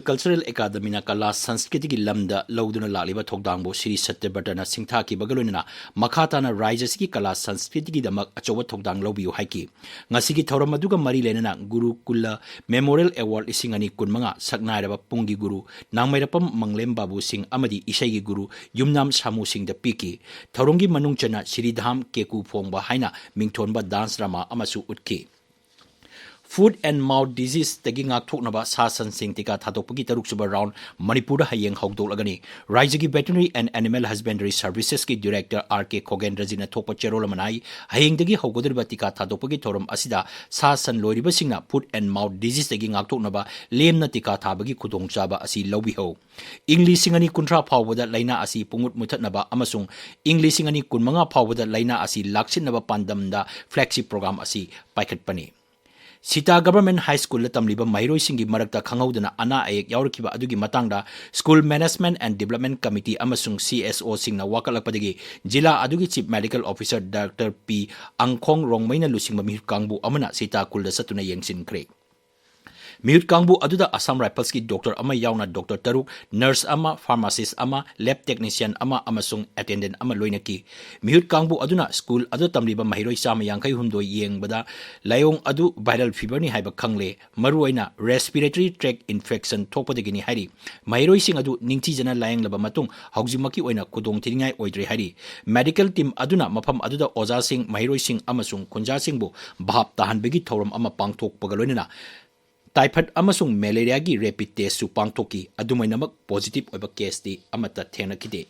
ꯀꯜꯆꯔꯦꯜ ꯑꯦꯀꯥꯗꯃꯤꯅ ꯀꯂꯥ ꯁꯪꯁꯀ꯭ꯔꯤꯇꯤꯒꯤ ꯂꯝꯗ ꯂꯧꯗꯨꯅ ꯂꯥꯛꯂꯤꯕ ꯊꯧꯗꯥꯡꯕꯨ ꯁ꯭ꯔꯤ ꯁꯠꯇ꯭ꯌꯕ꯭ꯔꯇꯅ ꯁꯤꯡꯊꯥꯈꯤꯕꯒ ꯂꯣꯏꯅꯅ ꯃꯈꯥ ꯇꯥꯅ ꯔꯥꯖ꯭ꯌ ꯑꯁꯤꯒꯤ ꯀꯂꯥ ꯁꯪꯁꯀ꯭ꯔꯤꯇꯤꯒꯤꯗꯃꯛ ꯑꯆꯧꯕ ꯊꯧꯗꯥꯡ ꯂꯧꯕꯤꯌꯨ ꯍꯥꯏꯈꯤ꯫ ꯉꯁꯤꯒꯤ ꯊꯧꯔꯝ ꯑꯗꯨꯒ ꯃꯔꯤ ꯂꯩꯅꯅ ꯒꯨꯔꯨꯀꯨꯂ ꯃꯦꯃꯣꯔꯤꯌꯦꯜ ꯑꯦꯋꯥꯔꯗ ꯂꯤꯁꯤꯡ ꯑꯅꯤ ꯀꯨꯟꯃꯉꯥ ꯁꯛꯅꯥꯏꯔꯕ ꯄꯨꯡꯒꯤ ꯒꯨꯔꯨ ꯅꯥꯡꯃꯩꯔꯥꯄꯝ ꯃꯪꯂꯦꯝ ꯕꯥꯕꯨ ꯁꯤꯡ ꯑꯃꯗꯤ ꯏꯁꯩꯒꯤ ꯒꯨꯔꯨ ꯌꯨꯝꯅꯥꯝ ꯁꯥꯃꯨ ꯁꯤꯡꯗ ꯄꯤꯈꯤ꯫ ꯊꯧꯔꯝꯒꯤ ꯃꯅꯨꯡ ꯆꯟꯅ ꯁꯤꯔꯤꯙꯥꯝ ꯀꯦꯀꯨ ꯐꯣꯡꯕ ꯍꯥꯏꯅ ꯃꯤꯡꯊꯣꯟꯕ ꯗꯥꯟꯁ ꯗ꯭ꯔꯃꯥ ꯑꯃꯁꯨ ꯎꯠꯈꯤ꯫ Foot and mouth diseaseꯇꯒꯤ ꯉꯥꯛꯊꯣꯛꯅꯕ ꯁꯥ ꯁꯟꯁꯤꯡ ꯇꯤꯀꯥ ꯊꯥꯗꯣꯛꯄꯒꯤ ꯇꯔꯨꯛꯁꯨꯕ ꯔꯥꯎꯟ ꯃꯅꯤꯄꯨꯔꯗ ꯍꯌꯦꯡ ꯍꯧꯗꯣꯛꯂꯒꯅꯤ꯫ ꯔꯥꯖ꯭ꯌꯒꯤ Veterinary and Animal Husbandry Servicesꯀꯤ Director ꯑꯥꯔ ꯀꯦ ꯈꯣꯒꯦꯟꯗ꯭ꯔꯖꯤꯠꯅ ꯊꯣꯛꯄ ꯆꯦꯔꯣꯜ ꯑꯃꯅ ꯍꯥꯏ, ꯍꯌꯦꯡꯗꯒꯤ ꯍꯧꯒꯗꯧꯔꯤꯕ ꯇꯤꯀꯥ ꯊꯥꯗꯣꯛꯄꯒꯤ ꯊꯧꯔꯝ ꯑꯁꯤꯗ ꯁꯥ ꯁꯟ ꯂꯣꯏꯔꯤꯕꯁꯤꯡꯅ foot and mouth diseaseꯇꯒꯤ ꯉꯥꯛꯊꯣꯛꯅꯕ ꯂꯦꯝꯅ ꯇꯤꯀꯥ ꯊꯥꯕꯒꯤ ꯈꯨꯗꯣꯡꯆꯥꯕ ꯑꯁꯤ ꯂꯧꯕꯤꯍꯧ꯫ ꯏꯪ ꯂꯤꯁꯤꯡ ꯑꯅꯤ ꯀꯨꯟꯊ꯭ꯔꯥ ꯐꯥꯎꯕꯗ ꯂꯥꯏꯅꯥ ꯑꯁꯤ ꯄꯨꯡꯃꯨꯠ ꯃꯨꯊꯠꯅꯕ ꯑꯃꯁꯨꯡ ꯏꯪ ꯂꯤꯁꯤꯡ ꯑꯅꯤ ꯀꯨꯟꯃꯉꯥ ꯐꯥꯎꯕꯗ ꯂꯥꯏꯅꯥ ꯑꯁꯤ ꯂꯥꯛꯁꯤꯟꯅꯕ ꯄꯥꯟꯗꯝꯗ flagship program ꯑꯁꯤ ꯄꯥꯏꯈꯠꯄꯅꯤ꯫ ꯁꯤꯇꯥ Government High Schoolꯗ ꯇꯝꯂꯤꯕ ꯃꯍꯩꯔꯣꯏꯁꯤꯡꯒꯤ ꯃꯔꯛꯇ ꯈꯪꯍꯧꯗꯅ ꯑꯅꯥ ꯑꯌꯦꯛ ꯌꯥꯎꯔꯛꯈꯤꯕ ꯑꯗꯨꯒꯤ ꯃꯇꯥꯡꯗ School Management and Development Committee ꯑꯃꯁꯨꯡ ꯁꯤ ꯑꯦꯁ ꯑꯣꯁꯤꯡꯅ ꯋꯥꯀꯠꯂꯛꯄꯗꯒꯤ ꯖꯤꯂꯥ ꯑꯗꯨꯒꯤ Chief Medical Officer ꯗꯥꯛꯇꯔ ꯄꯤ ꯑꯪꯈꯣꯡ ꯔꯣꯡꯃꯩꯅ ꯂꯨꯆꯤꯡꯕ ꯃꯤꯍꯨꯠ ꯀꯥꯡꯕꯨ ꯑꯃꯅ ꯁꯤꯇꯥ ꯈꯨꯜꯗ ꯆꯠꯇꯨꯅ ꯌꯦꯡꯁꯤꯟꯈ꯭ꯔꯦ꯫ ꯃꯤꯍꯨꯠ ꯀꯥꯡꯕꯨ ꯑꯗꯨꯗ Assam Riflesꯀꯤ doctor ꯑꯃ ꯌꯥꯎꯅ doctor ꯇꯔꯨꯛ, nurse ꯑꯃ, pharmacist ꯑꯃ, lab technician ꯑꯃ ꯑꯃꯁꯨꯡ attendant ꯑꯃ ꯂꯣꯏꯅꯈꯤ꯫ ꯃꯤꯍꯨꯠ ꯀꯥꯡꯕꯨ ꯑꯗꯨꯅ school ꯑꯗꯨꯗ ꯇꯝꯂꯤꯕ ꯃꯍꯩꯔꯣꯏ ꯆꯥꯝꯃ ꯌꯥꯡꯈꯩ ꯍꯨꯝꯗꯣꯏ ꯌꯦꯡꯕꯗ ꯂꯥꯏꯑꯣꯡ ꯑꯗꯨ viral feverꯅꯤ ꯍꯥꯏꯕ ꯈꯪꯂꯦ꯫ ꯃꯔꯨꯑꯣꯏꯅ respiratory tract infection ꯊꯣꯛꯄꯗꯒꯤꯅꯤ ꯍꯥꯏꯔꯤ꯫ ꯃꯍꯩꯔꯣꯏꯁꯤꯡ ꯑꯗꯨ ꯅꯤꯡꯊꯤꯖꯅ ꯂꯥꯌꯦꯡꯂꯕ ꯃꯇꯨꯡ ꯍꯧꯖꯤꯛꯃꯛꯀꯤ ꯑꯣꯏꯅ ꯈꯨꯗꯣꯡꯊꯤꯅꯤꯡꯉꯥꯏ ꯑꯣꯏꯗ꯭ꯔꯦ ꯍꯥꯏꯔꯤ꯫ Medical team ꯑꯗꯨꯅ ꯃꯐꯝ ꯑꯗꯨꯗ ꯑꯣꯖꯥꯁꯤꯡ, ꯃꯍꯩꯔꯣꯏꯁꯤꯡ ꯑꯃꯁꯨꯡ ꯈꯨꯟꯖꯥꯁꯤꯡꯕꯨ ꯚꯥꯞ ꯇꯥꯍꯟꯕꯒꯤ ꯊꯧꯔꯝ ꯑꯃ ꯄꯥꯡꯊꯣꯛꯄꯒ ꯂꯣꯏꯅꯅ typhoid ꯑꯃꯁꯨꯡ malariaꯒꯤ rapid testꯁꯨ ꯄꯥꯡꯊꯣꯛꯈꯤ꯫ ꯑꯗꯨꯃꯥꯏꯅꯃꯛ positive ꯑꯣꯏꯕ caseꯇꯤ ꯑꯃꯠꯇ ꯊꯦꯡꯅꯈꯤꯗꯦ꯫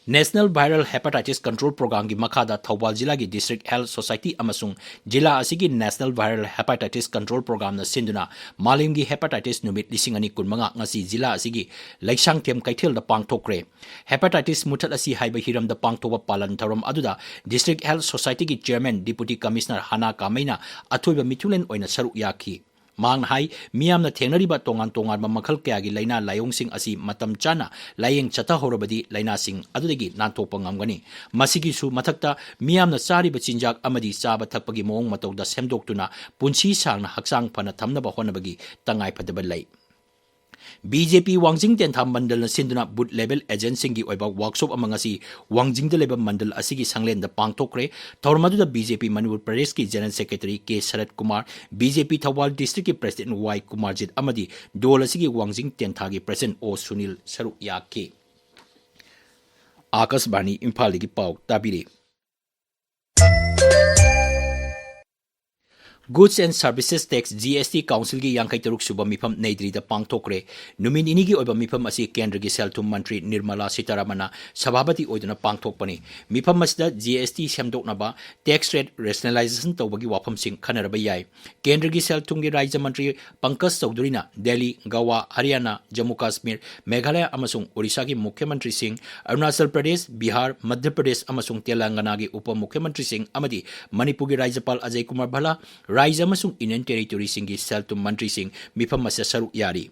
National Viral Hepatitis Control Programꯒꯤ ꯃꯈꯥꯗ ꯊꯧꯕꯥꯜ ꯖꯤꯂꯥꯒꯤ District Health Society ꯑꯃꯁꯨꯡ ꯖꯤꯂꯥ ꯑꯁꯤꯒꯤ National Viral Hepatitis Control Programꯅ ꯁꯤꯟꯗꯨꯅ ꯃꯥꯂꯦꯝꯒꯤ hepatitis ꯅꯨꯃꯤꯠ ꯂꯤꯁꯤꯡ ꯑꯅꯤ ꯀꯨꯟꯃꯉꯥ ꯉꯁꯤ ꯖꯤꯂꯥ ꯑꯁꯤꯒꯤ ꯂꯩꯁꯥꯡꯊꯦꯝ ꯀꯩꯊꯦꯜꯗ ꯄꯥꯡꯊꯣꯛꯈ꯭ꯔꯦ꯫ Hepatitis ꯃꯨꯊꯠꯂꯁꯤ ꯍꯥꯏꯕ ꯍꯤꯔꯝꯗ ꯄꯥꯡꯊꯣꯛꯄ ꯄꯥꯂꯟ ꯊꯧꯔꯝ ꯑꯗꯨꯗ District Health Societyꯒꯤ Chairman Deputy Commissioner ꯍꯥꯅꯥ ꯀꯥꯃꯩꯅ ꯑꯊꯣꯏꯕ ꯃꯤꯊꯨꯡꯂꯦꯟ ꯑꯣꯏꯅ ꯁꯔꯨꯛ ꯌꯥꯈꯤ꯫ ꯃꯍꯥꯛꯅ ꯍꯥꯏ, ꯃꯤꯌꯥꯝꯅ ꯊꯦꯡꯅꯔꯤꯕ ꯇꯣꯉꯥꯟ ꯇꯣꯉꯥꯟꯕ ꯃꯈꯜ ꯀꯌꯥꯒꯤ ꯂꯥꯏꯅꯥ ꯂꯥꯏꯑꯣꯡꯁꯤꯡ ꯑꯁꯤ ꯃꯇꯝ ꯆꯥꯅ ꯂꯥꯏꯌꯦꯡ ꯆꯠꯊꯍꯧꯔꯕꯗꯤ ꯂꯥꯏꯅꯥꯁꯤꯡ ꯑꯗꯨꯗꯒꯤ ꯅꯥꯟꯊꯣꯛꯄ ꯉꯝꯒꯅꯤ꯫ ꯃꯁꯤꯒꯤꯁꯨ ꯃꯊꯛꯇ ꯃꯤꯌꯥꯝꯅ ꯆꯥꯔꯤꯕ ꯆꯤꯟꯖꯥꯛ ꯑꯃꯗꯤ ꯆꯥꯕ ꯊꯛꯄꯒꯤ ꯃꯑꯣꯡ ꯃꯇꯧꯗ ꯁꯦꯝꯗꯣꯛꯇꯨꯅ ꯄꯨꯟꯁꯤ ꯁꯥꯡꯅ ꯍꯛꯆꯥꯡ ꯐꯅ ꯊꯝꯅꯕ ꯍꯣꯠꯅꯕꯒꯤ ꯇꯉꯥꯏꯐꯗꯕ ꯂꯩ꯫ BJP ꯋꯥꯡꯖꯤꯡ ꯇꯦꯟꯊꯥ ꯃꯟꯗꯜꯅ ꯁꯤꯟꯗꯨꯅ booth level agentꯁꯤꯡꯒꯤ ꯑꯣꯏꯕ workshop ꯑꯃ ꯉꯁꯤ ꯋꯥꯡꯖꯤꯡꯗ ꯂꯩꯕ ꯃꯟꯗꯜ ꯑꯁꯤꯒꯤ ꯁꯪꯂꯦꯟꯗ ꯄꯥꯡꯊꯣꯛꯈ꯭ꯔꯦ꯫ ꯊꯧꯔꯝ ꯑꯗꯨꯗ BJP ꯃꯅꯤꯄꯨꯔ ꯄ꯭ꯔꯗꯦꯁꯀꯤ General Secretary ꯀꯦ ꯁꯔꯠ ꯀꯨꯃꯥꯔ, BJP ꯊꯧꯕꯥꯜ Districtꯀꯤ President ꯋꯥꯏ ꯀꯨꯃꯥꯔꯖꯤꯠ ꯑꯃꯗꯤ ꯗꯣꯜ ꯑꯁꯤꯒꯤ ꯋꯥꯡꯖꯤꯡ ꯇꯦꯟꯊꯥꯒꯤ President ꯑꯣ ꯁꯨꯅꯤꯜ ꯁꯔꯨꯛ ꯌꯥꯈꯤ꯫ ꯑꯥꯀꯥꯁꯕꯥꯅꯤ ꯏꯝꯐꯥꯜꯗꯒꯤ ꯄꯥꯎ ꯇꯥꯕꯤꯔꯤ꯫ Goods and Services Tax, GST, Councilꯒꯤ ꯌꯥꯡꯈꯩ ꯇꯔꯨꯛ ꯁꯨꯕ ꯃꯤꯐꯝ ꯅꯩ ꯗꯤꯜꯂꯤꯗ ꯄꯥꯡꯊꯣꯛꯈ꯭ꯔꯦ꯫ ꯅꯨꯃꯤꯠ ꯅꯤꯅꯤꯒꯤ ꯑꯣꯏꯕ ꯃꯤꯐꯝ ꯑꯁꯤ ꯀꯦꯟꯗ꯭ꯔꯒꯤ ꯁꯦꯜ ꯊꯨꯝ ꯃꯟꯇ꯭ꯔꯤ ꯅꯤꯔꯃꯂꯥ ꯁꯤꯇꯥꯔꯥꯃꯟꯅ ꯁꯚꯥꯄꯇꯤ ꯑꯣꯏꯗꯨꯅ ꯄꯥꯡꯊꯣꯛꯄꯅꯤ꯫ ꯃꯤꯐꯝ ꯑꯁꯤꯗ GST ꯁꯦꯝꯗꯣꯛꯅꯕ, tax rate rationalization ꯇꯧꯕꯒꯤ ꯋꯥꯐꯝꯁꯤꯡ ꯈꯟꯅꯔꯕ ꯌꯥꯏ꯫ ꯀꯦꯟꯗ꯭ꯔꯒꯤ ꯁꯦꯜ ꯊꯨꯝꯒꯤ ꯔꯥꯖ꯭ꯌ ꯃꯟꯇ꯭ꯔꯤ ꯄꯪꯀꯖ ꯆꯧꯙꯨꯔꯤꯅ ꯗꯦꯜꯂꯤ, ꯒꯋꯥ, ꯍꯔꯤꯌꯥꯅꯥ, ꯖꯝꯃꯨ ꯀꯥꯁꯃꯤꯔ, ꯃꯦꯘꯥꯂꯌꯥ ꯑꯃꯁꯨꯡ ꯑꯣꯔꯤꯁꯥꯒꯤ ꯃꯨꯈ꯭ꯌ ꯃꯟꯇ꯭ꯔꯤꯁꯤꯡ, ꯑꯔꯨꯅꯥꯆꯜ ꯄ꯭ꯔꯗꯦꯁ, ꯕꯤꯍꯥꯔ, ꯃꯙ꯭ꯌ ꯄ꯭ꯔꯗꯦꯁ ꯑꯃꯁꯨꯡ ꯇꯦꯂꯪꯒꯅꯥꯒꯤ ꯎꯄ ꯃꯨꯈ꯭ꯌ ꯃꯟꯇ꯭ꯔꯤꯁꯤꯡ ꯑꯃꯗꯤ ꯃꯅꯤꯄꯨꯔꯒꯤ ꯔꯥꯖ꯭ꯌꯄꯥꯜ ꯑꯖꯌ ꯀꯨꯃꯥꯔ ꯚꯜꯂꯥ, ꯔꯥꯖ꯭ꯌ ꯑꯃꯁꯨꯡ ꯌꯨꯅꯤꯌꯟ ꯇꯦꯔꯤꯇꯣꯔꯤꯁꯤꯡꯒꯤ ꯁꯦꯜ ꯊꯨꯝ ꯃꯟꯇ꯭ꯔꯤꯁꯤꯡ ꯃꯤꯐꯝ ꯑꯁꯤꯗ ꯁꯔꯨꯛ ꯌꯥꯔꯤ꯫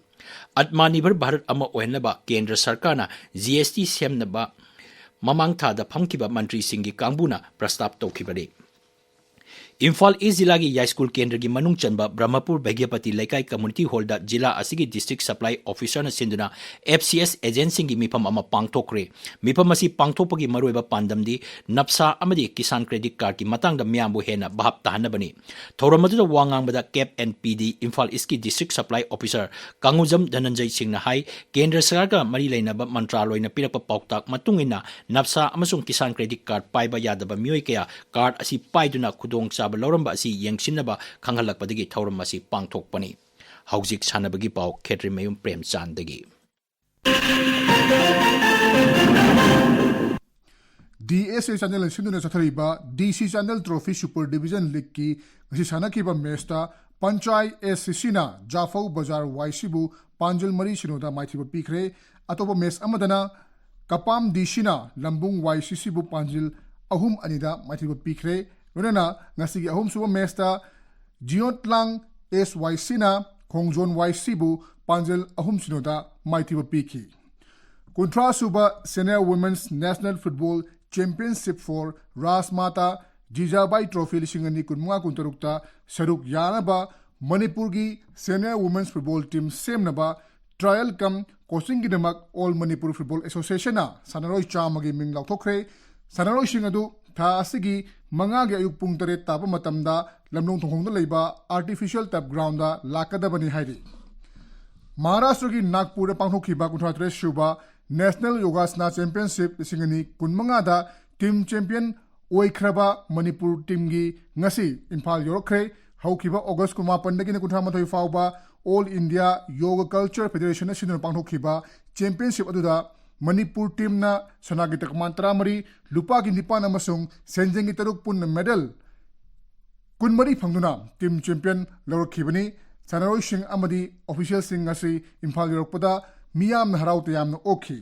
ꯑꯠꯃꯥꯅꯤꯔꯚꯔ ꯚꯥꯔꯠ ꯑꯃ ꯑꯣꯏꯍꯟꯅꯕ ꯀꯦꯟꯗ꯭ꯔ ꯁꯔꯀꯥꯔꯅ GST ꯁꯦꯝꯅꯕ ꯃꯃꯥꯡ ꯊꯥꯗ ꯐꯝꯈꯤꯕ ꯃꯟꯇ꯭ꯔꯤꯁꯤꯡꯒꯤ ꯀꯥꯡꯕꯨꯅ ꯄ꯭ꯔꯁꯇꯥꯞ ꯇꯧꯈꯤꯕꯅꯤ꯫ ꯏꯝꯐꯥꯜ ꯏꯁ ꯖꯤꯂꯥꯒꯤ ꯌꯥꯏꯁ꯭ꯀꯨꯜ ꯀꯦꯟꯗ꯭ꯔꯒꯤ ꯃꯅꯨꯡ ꯆꯟꯕ ꯕ꯭ꯔꯍꯃꯄꯨꯔ ꯚꯒ꯭ꯌꯄꯇꯤ ꯂꯩꯀꯥꯏ ꯀꯝꯃꯨꯅꯤꯇꯤ ꯍꯣꯜꯗ ꯖꯤꯂꯥ ꯑꯁꯤꯒꯤ ꯗꯤꯁꯇ꯭ꯔꯤꯛ ꯁꯄ꯭ꯂꯥꯏ ꯑꯣꯐꯤꯁꯔꯅ ꯁꯤꯟꯗꯨꯅ ꯑꯦꯐ ꯁꯤ ꯑꯦꯁ ꯑꯦꯖꯦꯟꯠꯁꯤꯡꯒꯤ ꯃꯤꯐꯝ ꯑꯃ ꯄꯥꯡꯊꯣꯛꯈ꯭ꯔꯦ꯫ ꯃꯤꯐꯝ ꯑꯁꯤ ꯄꯥꯡꯊꯣꯛꯄꯒꯤ ꯃꯔꯨꯑꯣꯏꯕ ꯄꯥꯟꯗꯝꯗꯤ ꯅꯞꯁꯥ ꯑꯃꯗꯤ ꯀꯤꯁꯥꯟ ꯀ꯭ꯔꯦꯗꯤꯠ ꯀꯥꯔꯗꯀꯤ ꯃꯇꯥꯡꯗ ꯃꯤꯌꯥꯝꯕꯨ ꯍꯦꯟꯅ ꯚꯥꯞ ꯇꯥꯍꯟꯅꯕꯅꯤ꯫ ꯊꯧꯔꯝ ꯑꯗꯨꯗ ꯋꯥ ꯉꯥꯡꯕꯗ ꯀꯦꯞ ꯑꯦꯟ ꯄꯤ ꯗꯤ ꯏꯝꯐꯥꯜ ꯏꯁꯀꯤ ꯗꯤꯁꯇ꯭ꯔꯤꯛ ꯁꯄ꯭ꯂꯥꯏ ꯑꯣꯐꯤꯁꯔ ꯀꯥꯡꯉꯨꯖꯝ ꯙꯅꯟꯖꯩ ꯁꯤꯡꯅ ꯍꯥꯏ, ꯀꯦꯟꯗ꯭ꯔ ꯁꯔꯀꯥꯔꯒ ꯃꯔꯤ ꯂꯩꯅꯕ ꯃꯟꯇ꯭ꯔꯥꯂꯣꯏꯅ ꯄꯤꯔꯛꯄ ꯄꯥꯎꯇꯥꯛ ꯃꯇꯨꯡ ꯏꯟꯅ ꯅꯞꯁꯥ ꯑꯃꯁꯨꯡ ꯀꯤꯁꯥꯟ ꯀ꯭ꯔꯦꯗꯤꯠ ꯀꯥꯔꯗ ꯄꯥꯏꯕ ꯌꯥꯗꯕ ꯃꯤꯑꯣꯏ ꯀꯌꯥ ꯀꯥꯔꯗ ꯑꯁꯤ ꯄꯥꯏꯗꯨꯅ ꯈꯨꯗꯣꯡꯆꯥꯕ ꯂꯧꯔꯝꯕ ꯑꯁꯤ ꯌꯦꯡꯁꯤꯟꯅꯕ ꯈꯪꯍꯜꯂꯛꯄꯗꯒꯤ ꯊꯧꯔꯝ ꯑꯁꯤ ꯄꯥꯡꯊꯣꯛꯄꯅꯤ꯫ ꯍꯧꯖꯤꯛ ꯁꯥꯟꯅꯕꯒꯤ ꯄꯥꯎ ꯈꯦꯇ꯭ꯔꯤꯃꯌꯨꯝ ꯄ꯭ꯔꯦꯝꯆꯥꯟꯗꯒꯤ꯫ ꯗꯤ ꯑꯦꯁ ꯑꯦ ꯆꯥꯟꯗꯦꯜꯅ ꯁꯤꯟꯗꯨꯅ ꯆꯠꯊꯔꯤꯕ ꯗꯤ ꯁꯤ ꯆꯥꯟꯗꯦꯜ ꯇ꯭ꯔꯣꯐꯤ ꯁꯨꯄꯔ ꯗꯤꯕꯤꯖꯟ ꯂꯤꯒꯀꯤ ꯉꯁꯤ ꯁꯥꯟꯅꯈꯤꯕ ꯃꯦꯆꯇ ꯄꯟꯆꯥꯏ ꯑꯦꯁ ꯁꯤ ꯁꯤꯅ ꯖꯥꯐꯧ ꯕꯖꯥꯔ ꯋꯥꯏ ꯁꯤꯕꯨ ꯄꯥꯟꯖꯜ ꯃꯔꯤ ꯁꯤꯅꯣꯗ ꯃꯥꯏꯊꯤꯕ ꯄꯤꯈ꯭ꯔꯦ꯫ ꯑꯇꯣꯞꯄ ꯃꯦꯆ ꯑꯃꯗꯅ ꯀꯄꯥꯝ ꯗꯤ ꯁꯤꯅ ꯂꯝꯕꯨꯡ ꯋꯥꯏ ꯁꯤ ꯁꯤꯕꯨ ꯄꯥꯟꯖꯤꯜ ꯑꯍꯨꯝ ꯑꯅꯤꯗ ꯃꯥꯏꯊꯤꯕ ꯄꯤꯈ꯭ꯔꯦ꯫ ꯂꯣꯏꯅꯅ ꯉꯁꯤꯒꯤ ꯑꯍꯨꯝꯁꯨꯕ ꯃꯦꯆꯇ ꯖꯤꯌꯣꯠꯂꯥꯡ ꯑꯦꯁ ꯋꯥꯏ ꯁꯤꯅ ꯈꯣꯡꯖꯣꯟ ꯋꯥꯏ ꯁꯤꯕꯨ ꯄꯥꯟꯖꯤꯜ ꯑꯍꯨꯝ ꯁꯤꯅꯣꯗ ꯃꯥꯏꯊꯤꯕ ꯄꯤꯈꯤ꯫ ꯀꯨꯟꯊ꯭ꯔꯥ ꯁꯨꯕ Senior Women's National Football Championship for Rajmata Jijabai Trophy ꯂꯤꯁꯤꯡ ꯑꯅꯤ ꯀꯨꯟꯃꯉꯥ ꯀꯨꯟꯇꯔꯨꯛꯇ ꯁꯔꯨꯛ ꯌꯥꯅꯕ ꯃꯅꯤꯄꯨꯔꯒꯤ Senior Women's Football Team ꯁꯦꯝꯅꯕ trial cum coachingꯒꯤꯗꯃꯛ All Manipur Football Associationꯅ ꯁꯥꯟꯅꯔꯣꯏ ꯆꯥꯝꯃꯒꯤ ꯃꯤꯡ ꯂꯥꯎꯊꯣꯛꯈ꯭ꯔꯦ꯫ ꯁꯥꯟꯅꯔꯣꯏꯁꯤꯡ ꯑꯗꯨ ꯊꯥ ꯑꯁꯤꯒꯤ ꯃꯉꯥꯒꯤ ꯑꯌꯨꯛ ꯄꯨꯡ ꯇꯔꯦꯠ ꯇꯥꯕ ꯃꯇꯝꯗ ꯂꯝꯂꯣꯡ ꯊꯣꯡꯈꯣꯡꯗ ꯂꯩꯕ Artificial Turf Groundꯗ ꯂꯥꯛꯀꯗꯕꯅꯤ ꯍꯥꯏꯔꯤ꯫ ꯃꯍꯥꯔꯥꯁꯇ꯭ꯔꯒꯤ ꯅꯥꯒꯄꯨꯔꯗ ꯄꯥꯡꯊꯣꯛꯈꯤꯕ ꯀꯨꯟꯊ꯭ꯔꯥ ꯇꯔꯦꯠ ꯁꯨꯕ National Yogasana Championship ꯂꯤꯁꯤꯡ ꯑꯅꯤ ꯀꯨꯟꯃꯉꯥꯗ team champion ꯑꯣꯏꯈ꯭ꯔꯕ ꯃꯅꯤꯄꯨꯔ teamꯒꯤ ꯉꯁꯤ ꯏꯝꯐꯥꯜ ꯌꯧꯔꯛꯈ꯭ꯔꯦ꯫ ꯍꯧꯈꯤꯕ August ꯀꯨꯟꯃꯥꯄꯟꯗꯒꯤꯅ ꯀꯨꯟꯊ꯭ꯔꯥ ꯃꯥꯊꯣꯏ ꯐꯥꯎꯕ All India Yoga Culture Federationꯅ ꯁꯤꯟꯗꯨꯅ ꯄꯥꯡꯊꯣꯛꯈꯤꯕ championship ꯑꯗꯨꯗ ꯃꯅꯤꯄꯨꯔ teamꯅ ꯁꯅꯥꯒꯤ ꯇꯀꯃꯥꯟ ꯇꯔꯥꯃꯔꯤ, ꯂꯨꯄꯥꯒꯤ ꯅꯤꯄꯥꯟ ꯑꯃꯁꯨꯡ ꯁꯦꯟꯖꯦꯡꯒꯤ ꯇꯔꯨꯛ ꯄꯨꯟꯅ medal ꯀꯨꯟꯃꯔꯤ ꯐꯪꯗꯨꯅ team champion ꯂꯧꯔꯛꯈꯤꯕꯅꯤ꯫ ꯁꯥꯟꯅꯔꯣꯏꯁꯤꯡ ꯑꯃꯗꯤ officialꯁꯤꯡ ꯉꯁꯤ ꯏꯝꯐꯥꯜ ꯌꯧꯔꯛꯄꯗ ꯃꯤꯌꯥꯝꯅ ꯍꯔꯥꯎ ꯇꯌꯥꯝꯅ ꯑꯣꯛꯈꯤ꯫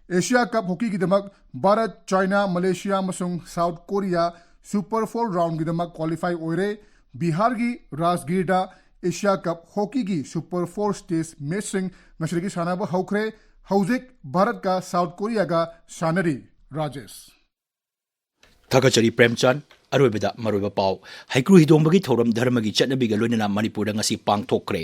Asia Cup hockeyꯒꯤꯗꯃꯛ ꯚꯥꯔꯠ, ꯆꯥꯏꯅꯥ, ꯃꯂꯦꯁꯤꯌꯥ ꯑꯃꯁꯨꯡ South Korea Super Four roundꯒꯤꯗꯃꯛ qualify ꯑꯣꯏꯔꯦ꯫ ꯕꯤꯍꯥꯔꯒꯤ ꯔꯥꯖꯒꯤꯔꯗ Asia Cup hockeyꯒꯤ Super Four stage matchꯁꯤꯡ ꯉꯁꯤꯗꯒꯤ ꯁꯥꯟꯅꯕ ꯍꯧꯈ꯭ꯔꯦ꯫ ꯍꯧꯖꯤꯛ ꯚꯥꯔꯠꯀ South Koreaꯒ ꯁꯥꯟꯅꯔꯤ꯫ ꯔꯥꯖꯦꯁ꯫ ꯊꯥꯒꯠꯆꯔꯤ ꯄ꯭ꯔꯦꯝꯆꯥꯟ꯫ ꯑꯔꯣꯏꯕꯗ ꯃꯔꯨꯑꯣꯏꯕ ꯄꯥꯎ꯫ ꯍꯩꯀ꯭ꯔꯨ ꯍꯤꯗꯣꯡꯕꯒꯤ ꯊꯧꯔꯝ ꯙꯔꯃꯒꯤ ꯆꯠꯅꯕꯤꯒ ꯂꯣꯏꯅꯅ ꯃꯅꯤꯄꯨꯔꯗ ꯉꯁꯤ ꯄꯥꯡꯊꯣꯛꯈ꯭ꯔꯦ꯫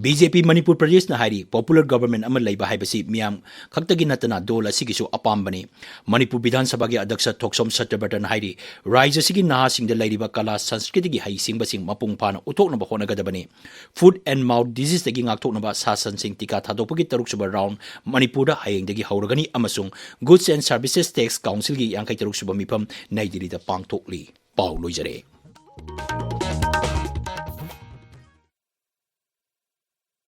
ꯕꯤ ꯖꯦ ꯄꯤ ꯃꯅꯤꯄꯨꯔ ꯄ꯭ꯔꯗꯦꯁꯅ ꯍꯥꯏꯔꯤ, popular government ꯑꯃ ꯂꯩꯕ ꯍꯥꯏꯕꯁꯤ ꯃꯤꯌꯥꯝ ꯈꯛꯇꯒꯤ ꯅꯠꯇꯅ ꯗꯣꯜ ꯑꯁꯤꯒꯤꯁꯨ ꯑꯄꯥꯝꯕꯅꯤ꯫ ꯃꯅꯤꯄꯨꯔ ꯕꯤꯙꯥꯟ ꯁꯚꯥꯒꯤ ꯑꯗ꯭ꯌꯛꯁ ꯊꯣꯛꯁꯣꯝ ꯁꯇ꯭ꯌꯕ꯭ꯔꯇꯟ ꯍꯥꯏꯔꯤ, ꯔꯥꯖ꯭ꯌ ꯑꯁꯤꯒꯤ ꯅꯍꯥꯁꯤꯡꯗ ꯂꯩꯔꯤꯕ ꯀꯂꯥ ꯁꯪꯁꯀ꯭ꯔꯤꯇꯤꯒꯤ ꯍꯩꯁꯤꯡꯕꯁꯤꯡ ꯃꯄꯨꯡ ꯐꯥꯅ ꯎꯠꯊꯣꯛꯅꯕ ꯍꯣꯠꯅꯒꯗꯕꯅꯤ꯫ Foot and mouth diseaseꯇꯒꯤ ꯉꯥꯛꯊꯣꯛꯅꯕ ꯁꯥꯁꯟꯁꯤꯡ ꯇꯤꯀꯥ ꯊꯥꯗꯣꯛꯄꯒꯤ ꯇꯔꯨꯛꯁꯨꯕ round ꯃꯅꯤꯄꯨꯔꯗ ꯍꯌꯦꯡꯗꯒꯤ ꯍꯧꯔꯒꯅꯤ ꯑꯃꯁꯨꯡ Goods and Services Tax Councilꯒꯤ ꯌꯥꯡꯈꯩ ꯇꯔꯨꯛ ꯁꯨꯕ ꯃꯤꯐꯝ ꯅꯩ ꯗꯤꯜꯂꯤꯗ ꯄꯥꯡꯊꯣꯛꯂꯤ꯫ ꯄꯥꯎ ꯂꯣꯏꯖꯔꯦ꯫